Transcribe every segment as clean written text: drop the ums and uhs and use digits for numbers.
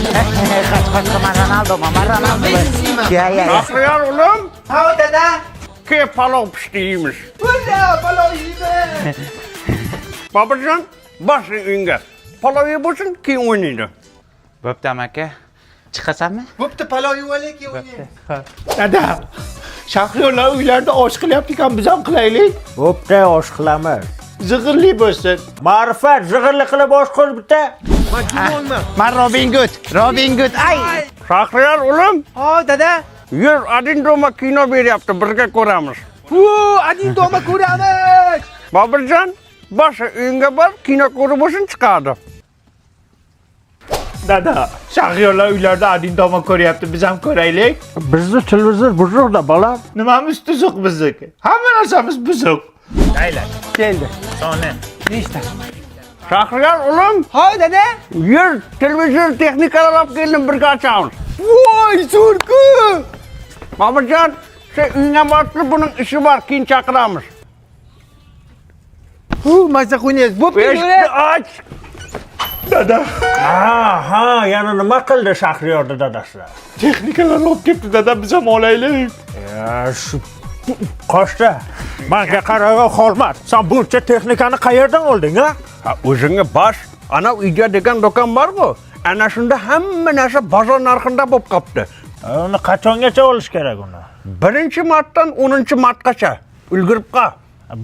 Qoch, qoch, man Ronaldo, man Ronaldo. Ya, ya, ya. Shahriyor o'g'lim, Ha, dada. Ke palov pishdi, yeymiz. Ula, palov yeymiz. Boburjon, boring uyingga. Palov yeb bo'lsin, keyin o'ynaydi. Bo'pti, amaki. Chiqasanmi? Bo'pti, palov yevolaylik, keyin o'ynaymiz. Dada, Shahriyorlar uylarida osh qilyapti ekan, biz ham qilaylik. Bo'pti, osh qilamiz. Zig'irli bo'lsin. Ma'rifat, zig'irli qilib osh qil bitta. Man Robin Hood, Robin Hood. Ay! Shahriyor o'g'lim, Ha, dada. yur, "Один дома" kino beryapti, birga ko'ramiz. Hu, "Один дома" ko'ramiz. Boburjon, bosh uyingga bor, kino ko'rib bo'lsin, chiqadi. Dada, Shahriyorlar uylarida "Один дома" ko'ryapti, biz ham ko'raylik. Bizni televizor buzuqda, bolam. Nimamiz tuzuq bizniki? Hamma narsamiz buzuq. Keldi. Soni. Nechta? Shahriyor o'g'lim, Ha, dada. yur, televizor texnikalar olib keldim, birga ochamiz. Voy, zo'r-ku. Boburjon, sen uyingga borib, buning ishi bor, keyin chaqiramiz. Hu, maza o'ynaymiz. Bo'pti, Eshikni och. Dada, Ha, ha, yana nima qildi Shahriyorni dadasi? Texnikalar olib kelibdi, dada, biz ham olaylik. Ya, shu qochdi. Manga qarag'in, Xormat. Sen buncha texnikani qayerdan olding, ha? Ha, o'zingga bos. Ana uyda degan do'kon bor-ku. Ana shunda hamma narsa bozor narxida bo'lib qolibdi. Uni qachongacha olish kerak uni? 1-martdan 10-martgacha ulgurib qol.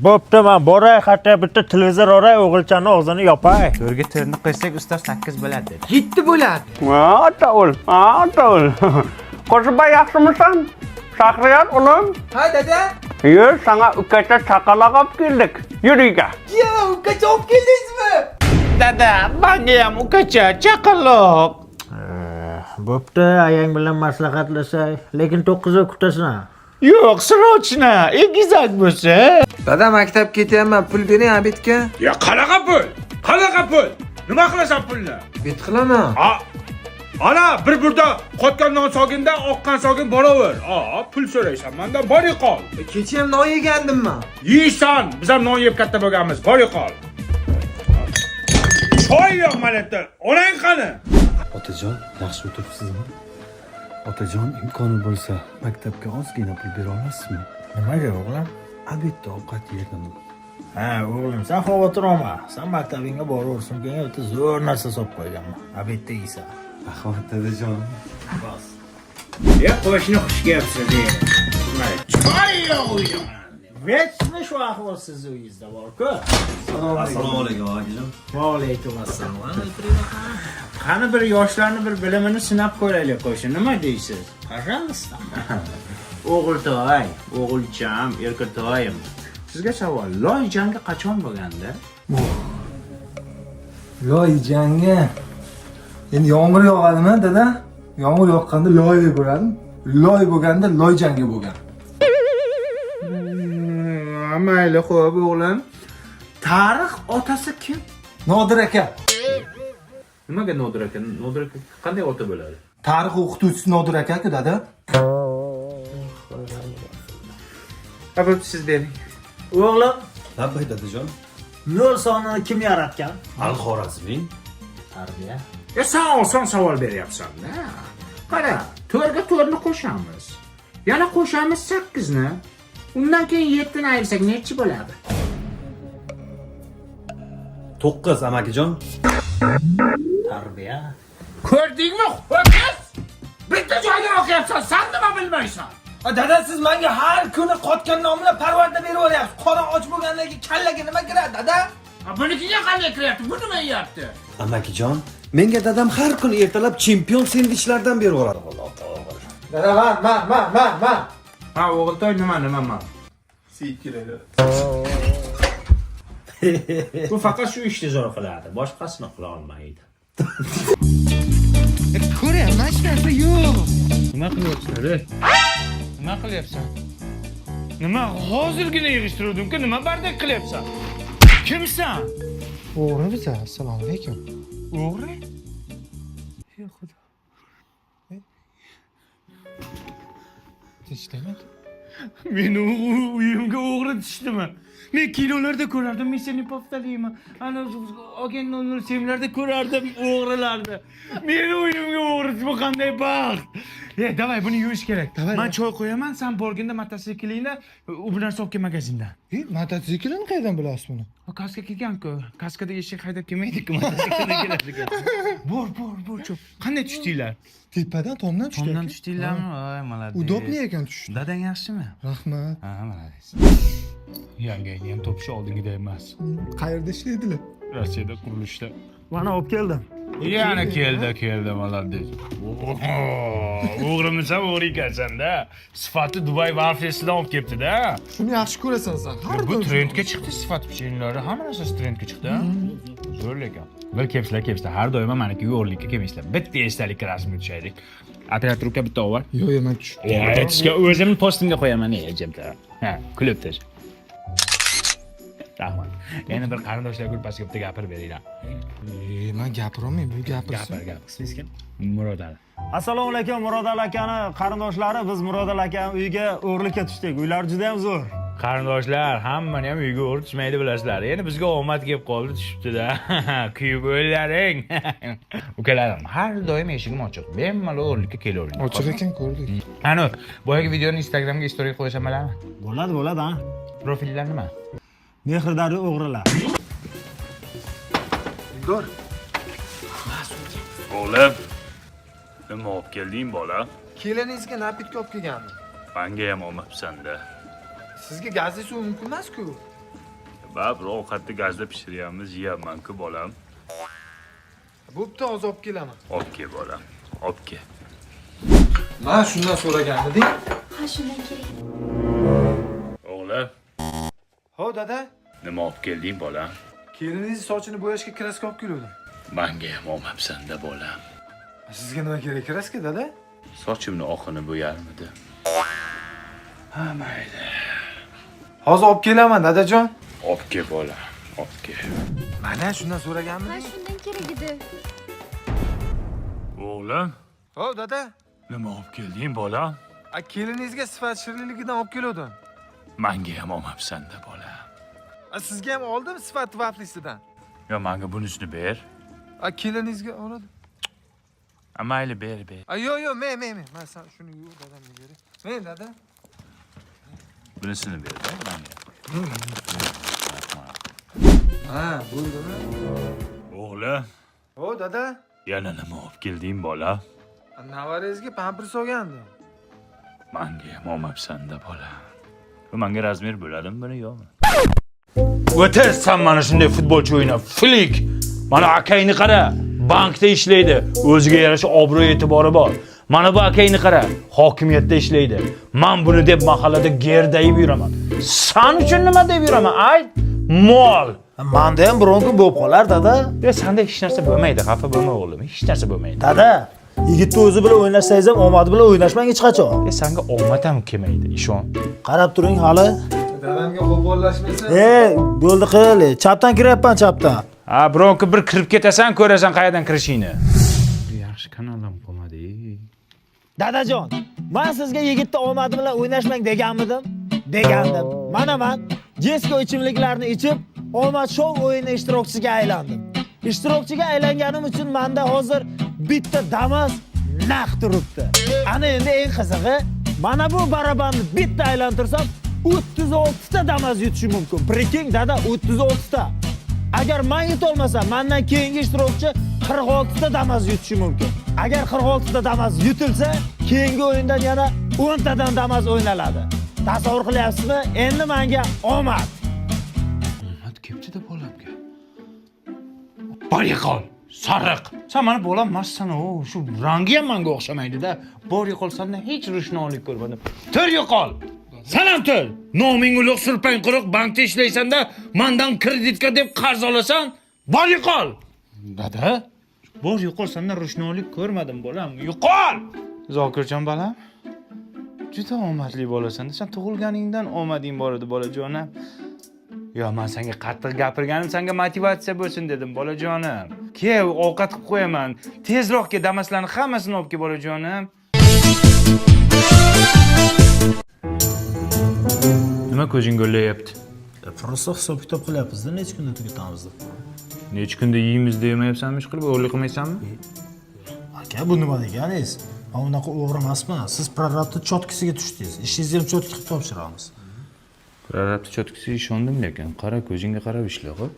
Bo'pti, man boray, hatto bitta televizor olay, o'g'ilchani og'zini yopay. To'rga to'rni qo'ysak, ustoz 8 bo'ladi dedi. 7 bo'ladi. Ha, o'l. Ha, o'l. Qo'shibay, yaxshimisan? Shahriyor o'g'lim, Ha, dada. yur, sana ukacha chaqaloq olib keldik. Yur uyga. Ya, ukacha olib keldingizmi? Dada, menga ham ukacha chaqaloq. Bo'pti, ayang bilan maslahatlashay, lekin 9 oy kutasan. Yo'q, срочно, egizak bo'lsa. Dada, maktabga ketyapman, pul bering обед ga. Ya qanaqa pul? Qanaqa pul? Nima qilasan pulni? Обед qilaman. A, ana bir burda qotgan non solginda, oqqan solgin, boraver. A, pul so'raysan mandan, bor qol. Kecha ham non yegandim man. Yeysan, biz ham non yeb katta bo'lganmiz, bor qol. Choy yo'q mana yerda. Onang qani? Otajon, yaxshi o'tiribsizmi? Otajon, imkoni bo'lsa, maktabga ozgina pul bera olasizmi? Nimaga, o'g'lim? Обед da ovqat yerdim. Ha, o'g'lim, sen xavotir olma. Sen maktabingga boraver, sumkangga bitta zo'r narsa solib qo'yganman. Обед da yeysan. Rahmat, dadajon. Ya qo'shni, xush kelibsiz. Choy yo'q uyda. Vechni shu ahvol sizni uyingizda bor-ku. Assalomu alaykum, akajon. Va alaykum assalom. Qani, bir yoshlarni bir bilimini sinab ko'raylik, qo'shni. Nima deysiz? Пожалуйста. O'g'iltoy, o'g'ilcham, erkatoyim. Sizga savol. Loy jangi qachon bo'lgandi? Loy jangi. Endi yomg'ir yog'adimi, dada? Yomg'ir yoqqanda loy bo'ladi. Loy bo'lganda loy jangi bo'lgan. Mayli, xo'p, o'g'lim. Tarix otasi kim? Nodir aka. Nimaga Nodir aka? Nodir aka qanday ota bo'ladi? Tarix o'qituvchisi Nodir aka-ku, dada. Ha, bo'pti, siz bering. O'g'lim, Labbay, dadajon. nol sonini kim yaratgan? Al Xorazmiy. Tarbiya. E, sen oson savol beryapsan-da. Qara, to'rtga to'rtni qo'shamiz. Yana qo'shamiz sakkizni. Undan keyin yettini ayirsak nechi bo'ladi? 9, amakijon. Tarbiya. Ko'rdingmi, ho'kiz? Bitta joydan o'qiyapsan, san nima bilmaysan? Dada, siz menga har kuni qotgan non bilan parvarda berib yuboryapsiz. Qorin och bo'lgandan keyin kallaga nima kiradi, dada? Ha, bunikiga qanday kiryapti? Bu nima yeyapti? Amakijon, menga dadam har kuni ertalab chempion sendvichlardan berib yuboradi. Dada, man, man, man, man, man. Ha, o'g'iltoy, nima, nima, man? Siyib. Bu faqat shu ishni zo'r qiladi, boshqasini qila olmaydi. Ko'ryapman, hech narsa yo'q. Nima qilyapsan, ey? Nima qilyapsan? Nima, hozirgina yig'ishtiruvdim-ku, nima бардак qilyapsan? Kimsan? O'g'ri biza, assalomu alaykum. O'g'ri? Ey Xudo. Tinchlikmi? Meni uyimga o'g'ri tushdimi? Men kinolarda ko'rardim, "Миссия неповторима". Ana, "Агент 007"larda ko'rardim o'g'rilarni. Meni uyimga o'g'ri Qanday baxt! E, давай, buni yuvish kerak. Man choy qo'yaman, sen borganda mototsiklingda u bu narsa olib kel magazindan. E, mototsiklini qayerdan bilasiz buni? Kaska kelgan-ku. Kaskada eshak haydab kelmaydi-ku, mototsiklda keladi ekan. Bor, bor, bor, cho'p. Qanday tushdinglar? Tepadan, tomdan tushdi. Tomdan Aka. tushdinglarmi? Ha. Voy, молодец. Удобный ekan tushdi. Dadang yaxshimi? Rahmat. Ha, молодец. Yangangni ham topish oldingidek emas. Qayerda ishlaydilar? Rossiyada qurilishda. Mana olib keldim. Yana keldi, keldi, молодец. O'g'rimisan, o'g'ri ekansan-da. Sifati Dubay vaflisidan olib kelibdi-da. Shuni yaxshi ko'rasan sen. Har Bu doim. Trendga chiqdi, sifat pechenlari, hamma narsasi trendga chiqdi. Zo'r lekin. Bir kelibsizlar, kelibsizlar. Har doim maniki o'g'irlikka kelmaysizlar. Bitta esdalikka rasmga tushaylik. Operator uka, bitta olib. Yo'q, yo'q, men tushdim. Aytishga o'zimni postimga qo'yaman, ey, jimta. Ha, kulib tash. Rahmat. Yana bir qarindoshlar gruppasiga bitta gapirib beringlar. E, men gapirolmayman, bu gapirsin. Gapir, gapir. Ismingiz kim? Murod Ali. Assalomu alaykum, Murodali akani qarindoshlari, biz Murodali akani uyiga o'g'irlikka tushdik. Uylari juda ham zo'r. Qarindoshlar, hammani ham uyga o'g'ri tushmaydi, bilasizlar. Endi bizga omad kelib qoldi, tushibdi-da. Kuyib o'llaring. Ukalarim, har doim eshigim ochiq. Bemalol o'g'irlikka kelavering. Ochiq ekan, ko'rdik. Ani, boyagi videoni Instagramga story qo'ysam bo'ladimi? Bo'ladi, bo'ladi, ha. Profillar nima? Mehrdari o'g'rilar. Eldor. O'g'lim, nima olib kelding, bola? Keliningizga напитка olib kelgandim. Manga ham olmabsan-da. Sizga gazli suv mumkin emas-ku. Baribir ovqatni gazda pishiryapmiz, yeyapman-ku, bolam. Bo'pti, hozir olib kelaman. Olib kel, bolam. Olib kel. Men shundan so'raganmidim. Ha, shundan kerak. O'g'lim, Ho, dada. nima olib kelding, bolam? Keliningizni sochini bo'yashga краска olib keluvdim. Manga ham olmabsan-da, bolam. Sizga nima kerak краска, dada? Sochimni oqini bo'yarmidi? Ha, mayli. Hozir olib kelaman, dadajon. Olib kel, bolam. Olib kel. Mana shundan so'raganmidim. Ha, shundan kerak edi. O'g'lim, Ho, dada. nima olib kelding, bolam? A, keliningizga sifat shirinligidan olib keluvdim. Manga ham olmabsan-da, bolam. A, sizga ham oldim sifat vaflisidan. Yo, manga bunisini ber. A, keliningizga oladi. A, mayli, ber, ber. A, yo'q, yo'q, me, me, me. Men san shuni yuv, dadamga beray. Men, dada. Bunisini ber, manga. Ha, bo'ldimi? O'g'lim, Ho, dada. yana nima olib kelding, bola? A, Navarangizga pampers olgandim. Manga ham olmabsan-da, bola. Bu manga размер bo'ladimi, buni yo'qmi? O'ta san mana shunday futbolchi o'yna, Flik. Mana akangni qara, bankda ishlaydi, o'ziga yarasha obro' e'tibori bor. Mana bu akangni qara, hokimiyatda ishlaydi. Man buni deb mahallada gerdayib yuraman. San uchun nima deb yuraman? Ayt, mol. Manda ham biron kun bo'lib qolar, dada. E, senda hech narsa bo'lmaydi, xafa bo'lma, o'g'lim, hech narsa bo'lmaydi. Dada, yigitni o'zi bilan o'ynashsangiz ham omadi bilan o'ynashmang hech qachon. E, sanga omad ham kelmaydi, ishon. Qarab turing hali. Dadamga qo'pollashmasa. E, bo'ldi qil. Chapdan kiryapman, chapdan. Ha, biron kun bir kirib ketasan, ko'rasan qayerdan kirishingni. Yaxshi kanaldan qolmadi. Dadajon, men sizga yigitni omadi bilan o'ynashmang deganmidim? Degandim. Mana man Jesco ichimliklarini ichib, omad shou o'yini ishtirokchisiga aylandim. Ishtirokchiga aylanganim uchun menda hozir bitta Damas naq turibdi. Ana endi eng qizig'i, mana bu barabanni bitta aylantirsam 36 ta Damas yutishi mumkin. Прикинь, dada, 36 ta. Agar men yutolmasam, mendan keyingi ishtirokchi 46 ta Damas yutishi mumkin. Agar 46 ta Damas yutilsa, keyingi o'yindan yana 10 tadan Damas o'ynaladi. Tasavvur qilyapsizmi? Endi menga omad. Omad kelibdi-da bolamga. Bor yo'qol, sariq. Sen mani bolam emassan, u shu rangi ham menga o'xshamaydi-da. Bor yo'qol, sendan hech ro'shnolik ko'rmadim. Tur yo'qol. Sen ham tur. Noming ulug', surpang quruq, bankda ishlaysan-da, mandan kreditka deb qarz olasan. Bor yo'qol. Dada, bor yo'qol, sendan ro'shnolik ko'rmadim, bolam. Yo'qol. Zokirjon bolam, juda omadli bolasan. Sen tug'ilganingdan omading bor edi, bolajonim. Yo, men senga qattiq gapirganim senga motivatsiya bo'lsin dedim, bolajonim. Kel, ovqat qilib qo'yaman. Tezroq kel, damaslarni hammasini olib kel, bolajonim. Nima ko'zing go'llayapti? Просто hisob kitob qilyapmiz-da, necha kunda tugatamiz deb. Necha kunda yeymiz demayapsanmi, ish qilib, o'g'irlik qilmaysanmi? Aka, bu nima deganingiz? Men unaqa o'g'ri emasman. Siz prorabni chotkisiga tushdingiz. Ishingizni ham chotki qilib topshiramiz. Prorabni chotkisiga ishondim lekin qara ko'zingga qarab ishla, xo'p?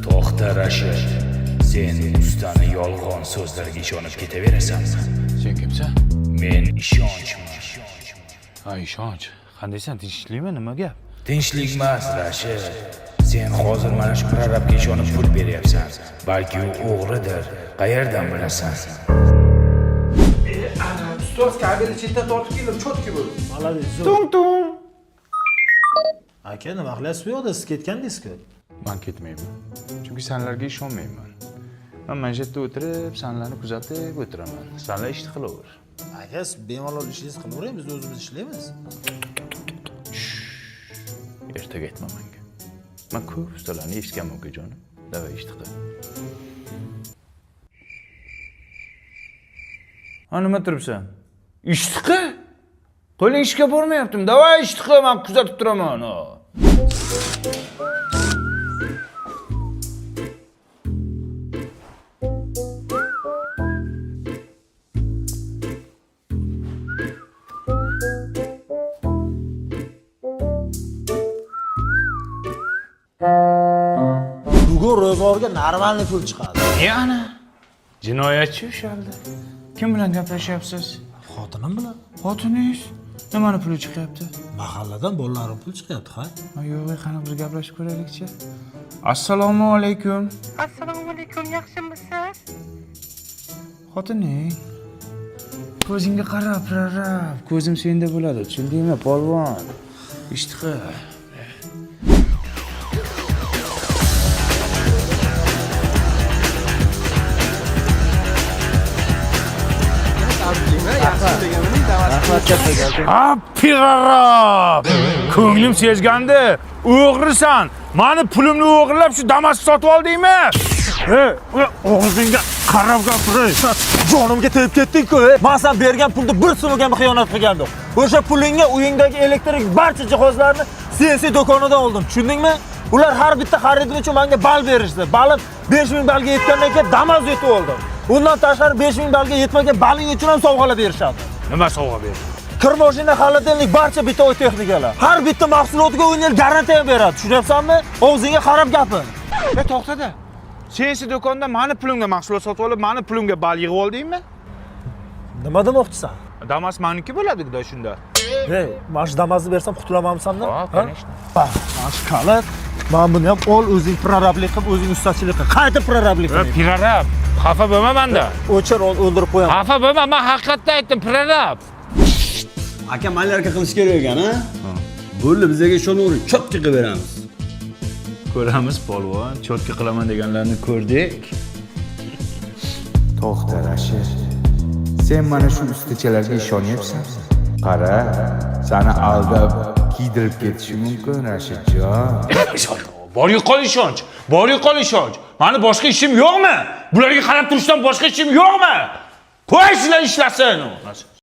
To'xta Rashid. Sen ustani yolg'on so'zlarga ishonib ketaverasanmi? Sen kimsan? Men ishonchman. Ha, ishonch. Qandaysan? Tinchlikmi? Nima gap? Tinchlik emas, Rashid. Sen hozir mana shu prorabga ishonib pul beryapsan. Balki u o'g'ridir. Qayerdan bilasan? Ustoz kabelni chetdan tortib keldim, chotki bo'ldi. Молодец. Tung tung. Aka, nima qilyapsiz bu yoqda? Siz ketgandingiz-ku. Man ketmayman. Chunki sanlarga ishonmayman. Man mana shu yerda o'tirib, sanlarni kuzatib o'tiraman. Sanlar ishni qilaver. Aka, siz bemalol ishingizni qilavering, biz o'zimiz ishlaymiz. Ertaga aytma menga. Man ko'p ustalarni eshitganman ukajonim. Давай ishni qil. Ha, nima turibsan? Ishni qil. Qo'ling ishga bormayaptimi? Давай ishni qil, man kuzatib turaman. Ha. Bugun ro'zg'orga нормальный pul chiqadi. Ne ana? Jinoyatchi ushaldi. Kim bilan gaplashyapsiz? Xotinim bilan. Xotiningiz nimani puli chiqyapti? Mahalladan bolalarim pul chiqyapti, ha? Ha, yo'q, qani bir gaplashib ko'raylikchi. Assalomu alaykum. Assalomu alaykum, yaxshimisiz? Xotining. Ko'zingga qarab, prorab, ko'zim senda bo'ladi, tushundingmi, polvon? Ishni qil. Ha, prorab! Ko'nglim sezgandi. O'g'risan. Mani pulimni o'g'irlab shu Damas sotib oldingmi? Ey, og'zingga qarab gapiray. Jonimga tegib ketding-ku. Men san bergan pulni bir so'mga ham xiyonat qilganim yo'q. O'sha pulingga uyingdagi elektrik barcha jihozlarni CNC do'konidan oldim. Tushundingmi? Ular har bitta xaridim uchun menga ball berishdi. Balim 5000 ballga yetgandan keyin Damas yetib oldim. Undan tashqari 5000 ballga yetmagan balling uchun ham sovg'alar berishadi. Nima sovg'a berdi? Kir mashina, холодильник, barcha бытовой texnikalar. Har bitta mahsulotga 10 yil garantiya beradi. Tushunyapsanmi? Og'zingga qarab gapir. E, to'xtada. Sensi do'konda mani pulimga mahsulot sotib olib, mani pulimga ball yig'ib oldingmi? Nima demoqchisan? Damas maniki bo'ladi-da shunda. Ey, mana shu Damasni bersam qutulamanmisan-da? Ha, конечно. Ba, mana shu kalit. Mana buni ham ol, o'zing prorablik qilib, o'zing ustachilik qil. Qayta prorablik qil. Prorab, xafa bo'lma manda. O'chir, ol, o'ldirib qo'yaman. Xafa bo'lma, men haqiqatda aytdim, prorab. Aka, mallarka qilish kerak ekan, a? Bo'ldi, bizga ishonavering, chotki qilib beramiz. Ko'ramiz polvon, chotki qilaman deganlarni ko'rdik. To'xta Rashid. Sen mana shu ustachalarga ishonyapsan? Qara, seni aldab kiydirib ketishi mumkin, Rashidjon. Bor yo'qol ishonch, bor yo'qol ishonch. Mani boshqa ishim yo'qmi? Bularga qarab turishdan boshqa ishim yo'qmi? Qo'y sizlar ishlasin.